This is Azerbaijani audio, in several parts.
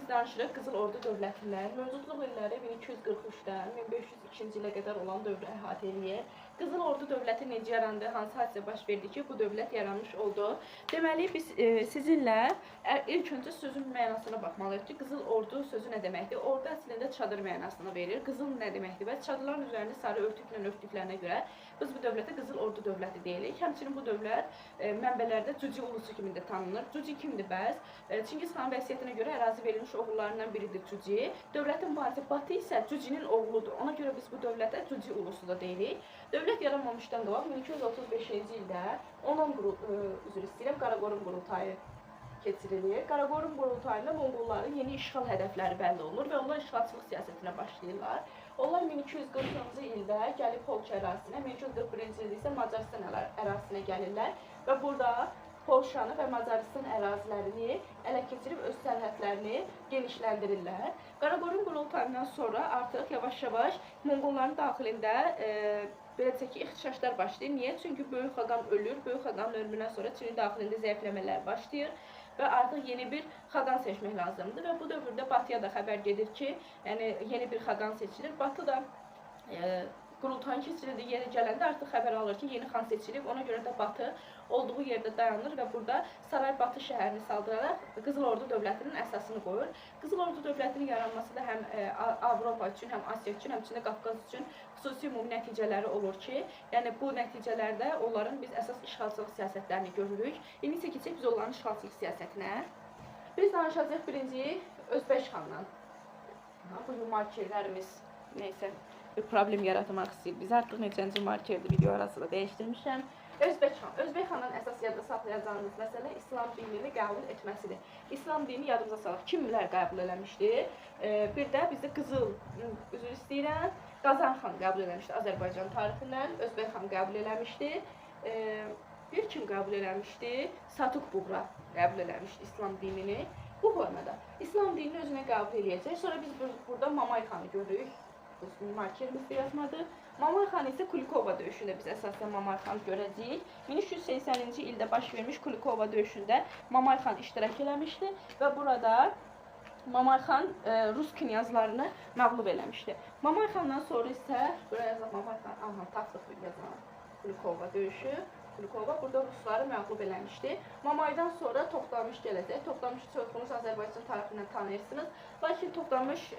biz danışırıq Qızıl Ordu dövlətindən. Mövcudluq illəri 1243-dən 1502-ci ilə qədər olan dövrü əhatə eləyir. Qızıl Ordu dövləti necə yarandı, hansı hadisə baş verdi ki, bu dövlət yaranmış oldu? Deməli, biz sizinlə ilk öncə sözün mənasına baxmalıyıq ki, Qızıl Ordu sözü nə deməkdir? Ordu əslində çadır mənasını verir. Qızıl nə deməkdir? Və çadırların üzərini sarı örtüklə örtdüklərinə görə biz bu dövlətə Qızıl Ordu dövləti deyirik. Həmçinin bu dövlət mənbələrdə Cuci ulusu kimi də tanınır. Cuci kimdir bəs? Çingiz xanın vəsiyyətinə görə ərazi verilmiş oğullarından biridir Cuci. Dövlətin varisi Batı isə Cucinin oğludur. Ona görə biz bu dövlətə Cuci ulusu da deyirik. Dövlət yaranmamışdan qabaq 1235-ci ildə üzr istəyirəm, Qaraqorum qurultayı keçirilir. Qaraqorum qurultayında Monqolların yeni işğal hədəfləri bəlli olur və onlar işğalçılıq siyasətinə başlayırlar. Onlar 1240-cı ildə gəlib Polşa ərazisinə, 1241-ci ildə isə Macaristan ərazisinə gəlirlər və burada Polşanı və Macaristan ərazilərini ələ keçirib öz sərhədlərini genişləndirirlər. Qaraqorum qurultayından sonra artıq yavaş-yavaş Monqolların daxilində belə desək ki, ixtişaşlar başlayır. Niyə? Çünki Böyük Xaqan ölür. Böyük Xaqanın ölümündən sonra Çinin daxilində zəifləmələr başlayır və artıq yeni bir xaqan seçmək lazımdır və bu dövrdə Batıya da xəbər gedir ki, yəni yeni bir xaqan seçilir. Batı da qurultayın keçirildiyi yerə gələndə artıq xəbər alır ki, yeni xan seçilib. Ona görə də Batı olduğu yerdə dayanır və burada Saray Batı şəhərini saldıraraq Qızıl Ordu dövlətinin əsasını qoyur. Qızıl Ordu dövlətinin yaranması da həm Avropa üçün, həm Asiya üçün, həmçinin Qafqaz üçün xüsusi ümumi nəticələri olur ki, yəni bu nəticələrdə onların biz əsas işğalçılıq siyasətlərini görürük. İndi isə keçək biz onların işğalçılıq siyasətinə. Biz danışacağıq birinci Özbək xandan. Bugün markerlərimiz neysə bir problem yaratmaq istəyir. Biz artıq neçənci markerdir video arasında dəyişdirmişəm. Özbək xan. Özbək xandan əsas yadda saxlayacağınız məsələ İslam dinini qəbul etməsidir. İslam dini yadımıza salaq. Kimlər qəbul eləmişdi? Bir də bizdə Qızıl, üzr istəyirəm, Qazan xan qəbul eləmişdi Azərbaycan tarixindən. Özbək xan qəbul eləmişdi. Bir kim qəbul eləmişdi? Satuq Buğra qəbul eləmişdi İslam dinini. Bu formada İslam dinini özünə qəbul eləyəcək. Sonra biz burada Mamay xanı görürük. Markerimizdə yazmadı. Mamay xan isə Kulikova döyüşündə biz əsasən Mamay xanı görəcəyik. 1380-ci ildə baş vermiş Kulikova döyüşündə Mamay xan iştirak eləmişdi və burada Mamay xan Rus knyazlarını məğlub eləmişdi. Mamay xandan sonra isə buraya yazaq Mamay xan, aha, tapdıq yazan Kulikova döyüşü. Kulikova burada Rusları məğlub eləmişdi. Mamaydan sonra Toxtamış gələcək. Toxtamışı çoxunuz Azərbaycan tarixindən tanıyırsınız. Lakin Toxtamış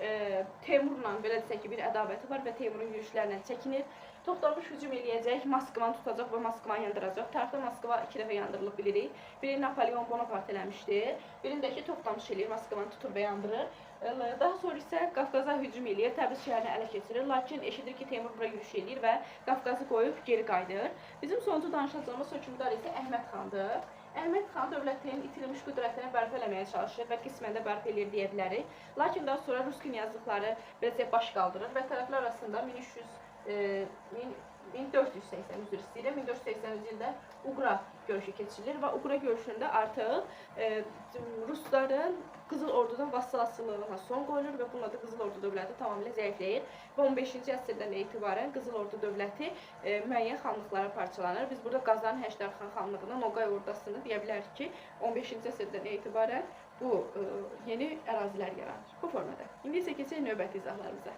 Teymurla belə desək ki, bir ədavəti var və Teymurun yürüşlərlə çəkinir. Toxtamış hücum eləyəcək, Moskvanı tutacaq və Moskvanı yandıracaq. Tarixdə Moskva 2 dəfə yandırılıb bilirik. Biri Napoleon Bonaparte eləmişdi. Birindəki Toxtamış eləyir, Moskvanı tutur və yandırır. Daha sonra isə Qafqaza hücum eləyir, Təbriz şəhərini ələ keçirir. Lakin eşidir ki, Teymur bura yürüş eləyir və Qafqazı qoyub geri qayıdır. Bizim sonuncu danışacağımız hökmdar isə Əhməd xandır. Əhməd xan dövlətinin itirilmiş qüdrətini bərpa eləməyə çalışır və qismən də bərpa eləyir deyə bilərik. Lakin daha sonra Rus knyazlıqları belə deyək, baş qaldırır və tərəflər arasında 1480, üzr istəyirəm, 1480-ci ildə Uqra görüşü keçirilir və Uqra görüşündə artıq Rusların Qızıl Ordudan vassal asılılığına son qoyulur və bununla da Qızıl Ordu dövləti tamamilə zəifləyir və 15-ci əsrdən etibarən Qızıl Ordu dövləti müəyyən xanlıqlara parçalanır. Biz burada Qazan Həşdər xan xanlığını, Noqay ordasını deyə bilərik ki, 15-ci əsrdən etibarən bu yeni ərazilər yaranır. Bu formada. İndi isə keçək növbəti izahlarımıza.